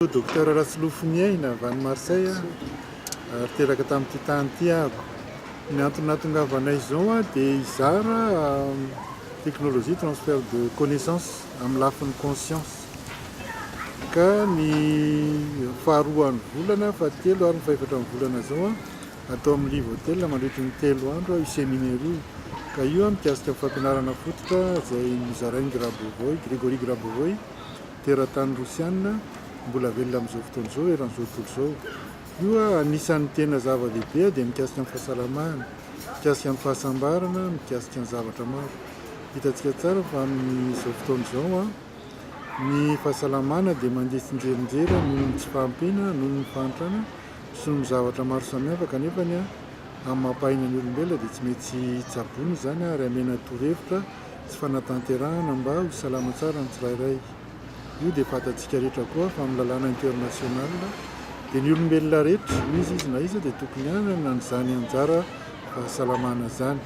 Docteur Rasolofoniaina avy any Marseille ary teraka tamin'ity tany ity ahako. Ny antony nahatongavanay izao dia hizara technologie transfert de connaissance amin'ny lafiny conscience. Ka ny faharoan'ny volana, fahatelo ary ny fahefatra ny volana izao atao amin'ny Live Hotel mandritry ny 3 andro io séminaire io. Ka io mikasika ny fampianarana fototra izay nozarain'i Grabovoi, Grégory Grabovoi, teratany Rosiana mbola velona amin'izao fotoana izao eran'izao tontolo izao. Io anisan'ny tena zava-dehibe dia mikasika ny fahasalamana, mikasika ny fahasambarana, mikasika ny zavatra maro. Hitantsika tsara fa amin'izao fotoana izao ny fahasalamana dia mandeha tsinjerinjera noho ny tsy fahampiana, noho ny fahantrana sy noho ny zavatra maro samihafa kanefa ny amin'ny maha-mpahaina ny olombelona dia tsy maintsy tsaboina izany ary amena torohevitra sy fanatanterahana mba ho salama tsara ny tsirairay. Io dia fantatsika rehetra koa fa amin'ny lalàna international dia ny olombelona rehetra, n'iza izy na iza, dia tokony hanana an'izany anjara fahasalamana izany.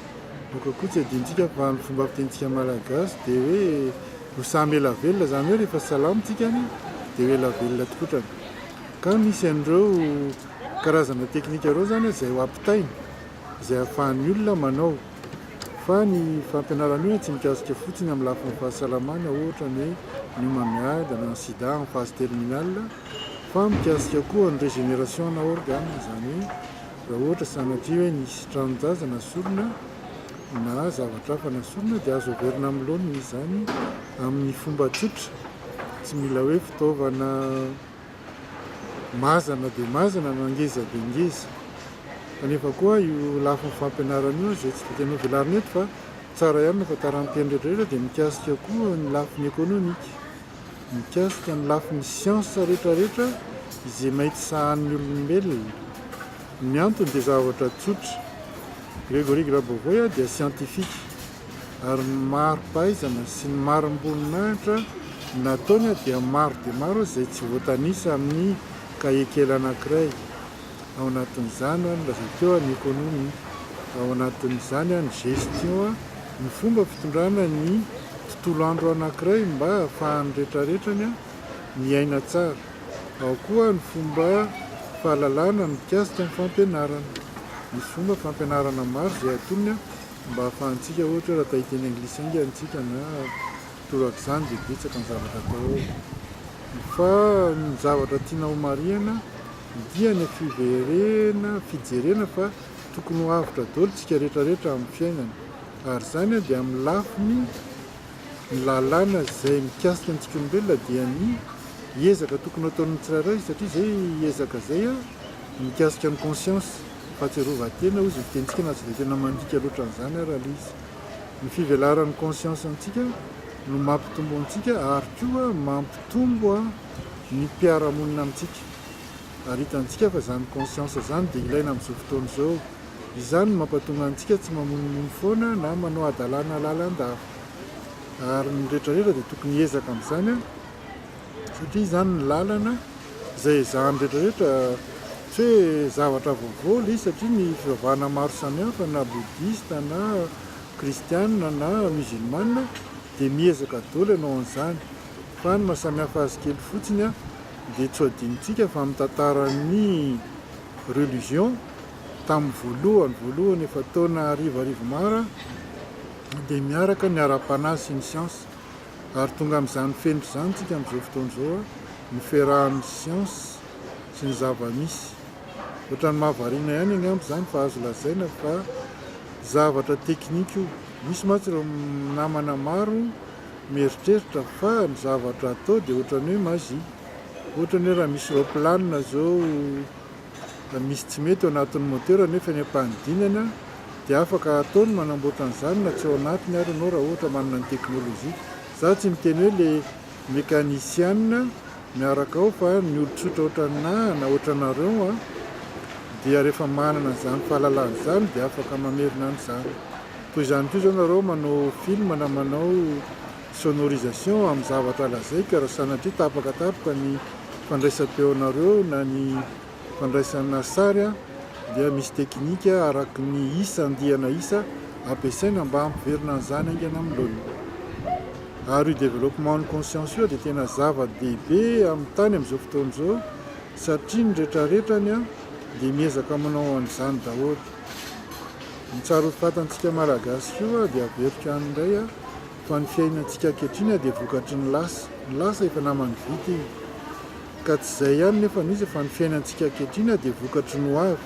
Aoka koa tsy hadinontsika fa ny fomba fitenintsika malagasy dia hoe ho samy ela velona, izany hoe rehefa salama tsika dia ho ela velona tokotrany. Ka misy an'ireo karazana teknika ireo izany izay ho ampitaina, izay ahafahan'ny olona manao. Fa ny fampianarana io tsy mikasika fotsiny amin'ny lafiny fahasalamana ohatra ny hoe ny homamiadana, ny sida en phase terminale fa mikasika koa ny régénération na organe, izany hoe raha ohatra sanatria hoe nisy tranon-jaza nasorina na zavatra hafa nasorina dia azo averina amin'ny laoniny izany amin'ny fomba tsotra, tsy mila hoe fitaovana Mazana dia mazana na ngeza dia ngeza. Kanefa koa io lafiny fampianarana io izay tsy dia tena hovelarina eto fa tsara ihany ny fahatarany teny rehetra rehetra dia mikasika koa ny lafiny ekonomika, mikasika ny lafiny siansa rehetra rehetra izay mety sahanin'ny olombelona. Ny antony dia zavatra tsotra. Grégory Grabovoi dia siantifika. Ary ny mari-pahaizana sy ny marim-boninahitra nataony dia maro dia maro izay tsy voatanisa amin'ny kahie kely anankiray. Ao anatin'izany ny lazaiko teo ny économie, ao anatin'izany ny gestion, ny fomba fitondrana ny tontolo andro anankiray mba ahafahan'ny retraretrany miaina tsara. Ao koa ny fomba fahalalana mikasika ny fampianarana. Misy fomba fampianarana maro izay atolony Mba ahafahantsika ohatra hoe raha ta hiteny anglisy haingana tsika na torak'izany dia betsaka ny zavatra atao ao. Fa ny zavatra tiana ho marihana dia ny fiverena, fijerena fa tokony ho avotra daholo tsika rehetra rehetra amin'ny fiainana. Ary izany dia amin'ny lafiny ny lalàna izay mikasika antsika olombelona dia ny ezaka tokony ho ataon'ny tsirairay satria izay ezaka izay mikasika ny conscience. Fahatsiarovan-tena hozy ny fitenintsika na tsy dia tena mandika loatra an'izany ara ilay izy. Ny fivelaran'ny conscience antsika no mampitombo antsika ary koa mampitombo ny mpiara-monina amintsika. Ary hitantsika fa izany conscience izany dia ilaina amin'izao fotoana izao. Izany no mampatonga antsika tsy mamonomono foana na manao hadalana lalandava. Ary ny rehetra rehetra dia tokony hiezaka amin'izany. Satria izany ny lalana izay ezahan'ny rehetra rehetra, tsy hoe zavatra vaovao ilay izy satria ny fivavahana maro samihafa na boudhiste na kristiana na musulmane dia miezaka daholo hanao an'izany. Fa ny maha samihafa azy kely fotsiny dia tsy ho adinontsika fa amin'ny tantaran'ny religion tamin'ny voalohany voalohany efa taona arivo arivo maro dia miaraka ny ara-panahy sy ny siansa. Ary tonga amin'izany fenitra izany isika amin'izao fotoana izao, ny fiarahan'ny siansa sy ny zava-misy. Ohatran'ny mahavariana ihany angamba izany fa azo lazaina fa zavatra teknika io. Misy mantsy ireo namana maro mieritreritra fa ny zavatra atao dia ohatran'ny hoe magie. Ohatra ny hoe raha misy roplanina izao misy tsy mety ao anatin'ny moteur nefa eny am-panidinana dia afaka atao ny manamboatra an'izany na tsy ao anatiny ary ianao raha ohatra manana ny teknolojia. Za tsy miteny hoe le mekanisiana miaraka ao fa ny olon-tsotra ohatranà na ohatranareo dia rehefa manana an'izany fahalalana izany dia afaka mamerina an'izany. Toy izany koa izao nareo manao film na manao sonorisation amin'ny zavatra lazaiko raha sanatria tapakatapaka ny fandraisam-peonareo na ny fandraisana sary dia misy teknika araka ny isa andiana isa ampiasaina mba hampiverina an'izany haingana amin'ny laoniny. Ary io développement ny conscience io dia tena zava-dehibe amin'ny tany amin'izao fotoana izao, satria ny rehetrarehetrany dia miezaka manao an'izany daholo. Ny tsara ho fantantsika Malagasy koa dia averiko any indray fa ny fiainantsika ankehitriny dia vokatry ny lasa. Ny lasa efa naman'ny vita iny. Ka tsy izay ihany nefa no izy fa ny fiainantsika ankehitriny dia vokatry ny ho avy.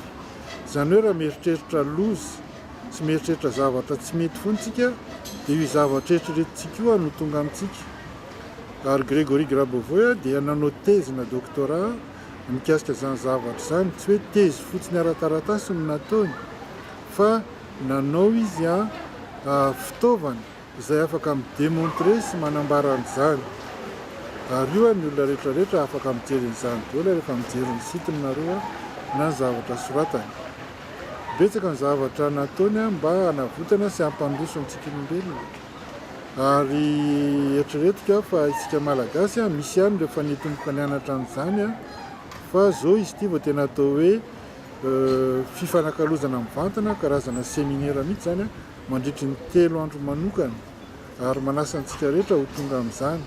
Izany hoe raha mieritreritra loza sy mieritreritra zavatra tsy mety foana isika dia io zavatra eritreretintsika io no tonga amintsika. Ary Grégory Grabovoi dia nanao thèse na doctorat mikasika izany zavatra izany. Tsy hoe thèse fotsiny ara-taratasy no nataony fa nanao izy fitaovana izay afaka mi-demontrer sy manambara an'izany. Ary io ny olona rehetra rehetra afaka mijery an'izany daholo rehefa mijery ny site-ny nareo na ny zavatra soratany. Betsaka ny zavatra nataony mba hanavotana sy hampandroso antsika olombelona. Ary eritreretiko fa isika Malagasy misy ihany ireo efa nitomboka nianatra an'izany fa zao izy ity vao tena atao hoe fifanakalozana mivantana, karazana seminera mihitsy izany mandritry ny 3 andro manokana ary manasa antsika rehetra ho tonga amin'izany.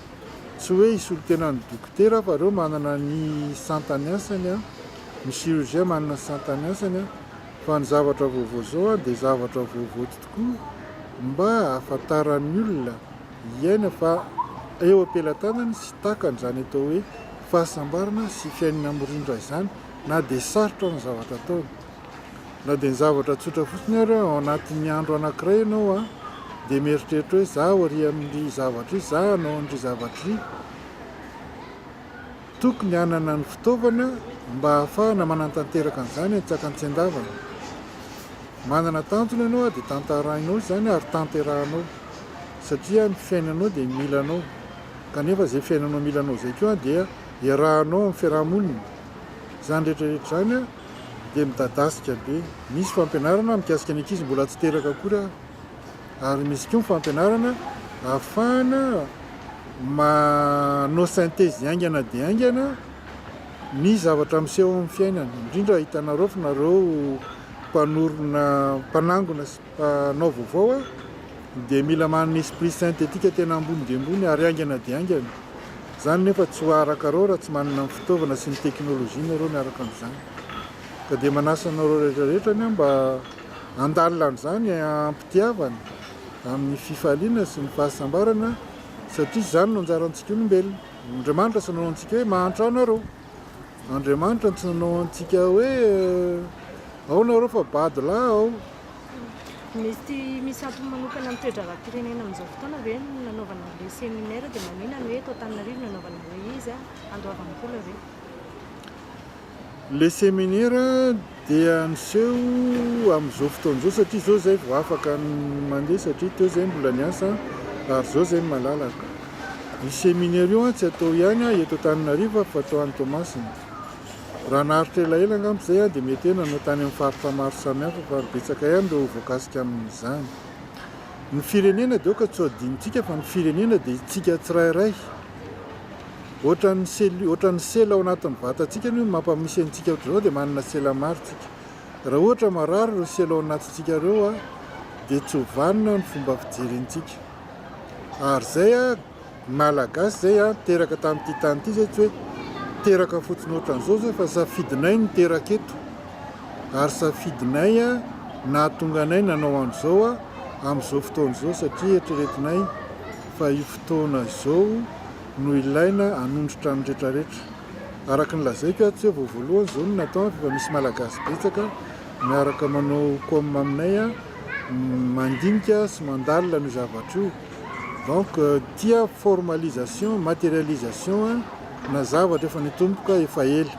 Tsy hoe hisolo tena ny dokotera fa ireo manana ny santany asany, ny chirurgien manana ny santany asany, fa ny zavatra vaovao izao dia zavatra vaovao tokoa mba hahafantaran'ny olona hiaina fa eo am-pelatanany sy takany izany atao hoe fahasambarana sy fiainana mirindra izany na dia sarotra ny zavatra ataony. Na dia ny zavatra tsotra fotsiny ary ao anatin'ny andro anankiray ianao dia mieritreritra hoe za aorian'ny amin'ry zavatra ry, za hanao an'ry zavatra ry. Tokony hanana ny fitaovana mba hahafahana manatanteraka an'izany an-tsakan-tsendavana. Manana tanjona ianao dia tantarainao izany ary tanterahanao satria ny fiainanao dia mila anao. Kanefa izay fiainanao mila anao izay koa dia iarahanao amin'ny fiarahamonina. Izany rehetra rehetra izany dia midadasika be. Misy fampianarana mikasika ny ankizy mbola tsy teraka akory ary. Ary misy koa ny fampianarana ahafahana manao synthèse haingana dia haingana ny zavatra miseho amin'ny fiainana. Indrindra hitanareo fa nareo mpanorina, mpanangona sy mpanao vaovao dia mila manana esprit synthétique tena ambony dia ambony ary haingana dia haingana. Izany nefa tsy ho arakareo raha tsy manana ny fitaovana sy ny teknolojia nareo miaraka amin'izany. Ka dia manasa anareo rehetra rehetra anie mba handalina an'izany am-pitiavana, amin'ny fifaliana sy ny fahasambarana satria izany no anjarantsika olombelona. Andriamanitra tsy nanao antsika hoe mahantra nareo. Andriamanitra tsy nanao antsika hoe ao nareo fa bado lahy ao. Mety misy antony manokana amin'ny toe-draharaham-pirenena amin'izao fotoana ve ny nanaovana an'ilay seminaire dia maninona no hoe eto Antananarivo no nanaovana an'ilay izy andoavam-bola ve? Ilay seminaire dia niseho amin'izao fotoana izao satria izao izay vao afaka mandeha satria teo izay mbola niasa ary izao izay malalaka. Io seminaire io tsy atao ihany eto Antananarivo fa atao any Toamasina. Raha naharitra elaela angamba izay dia mety hoe nanao tany amin'ny faritra maro samihafa fa betsaka ihany ireo voakasika amin'izany. Ny firenena dia aoka tsy ho adinontsika fa ny firenena dia isika tsirairay. Ohatran'ny cellule, ohatran'ny sela ao anatin'ny vatantsika anie no mampamisy antsika ohatr'izao dia manana sela maro tsika. Raha ohatra marary ireo sela ao anatintsika ireo dia tsy ho vanona ny fomba fijerentsika. Ary izay Malagasy izay teraka tamin'ity tany ity izay tsy hoe teraka fotsiny ohatran'izao izay fa safidinay ny teraka eto. Ary safidinay nahatonga anay nanao an'izao amin'izao fotoana izao satria eritreretinay fa io fotoana izao no ilaina hanondrotra ny retraretra. Araka ny lazaiko tsy hoe vao voalohany izao no natao fa efa misy Malagasy betsaka miaraka manao com aminay mandinika sy mandalina an'io zavatra io. Donc tia formalisation, matérialisation na zavatra efa nitomboka efa ela.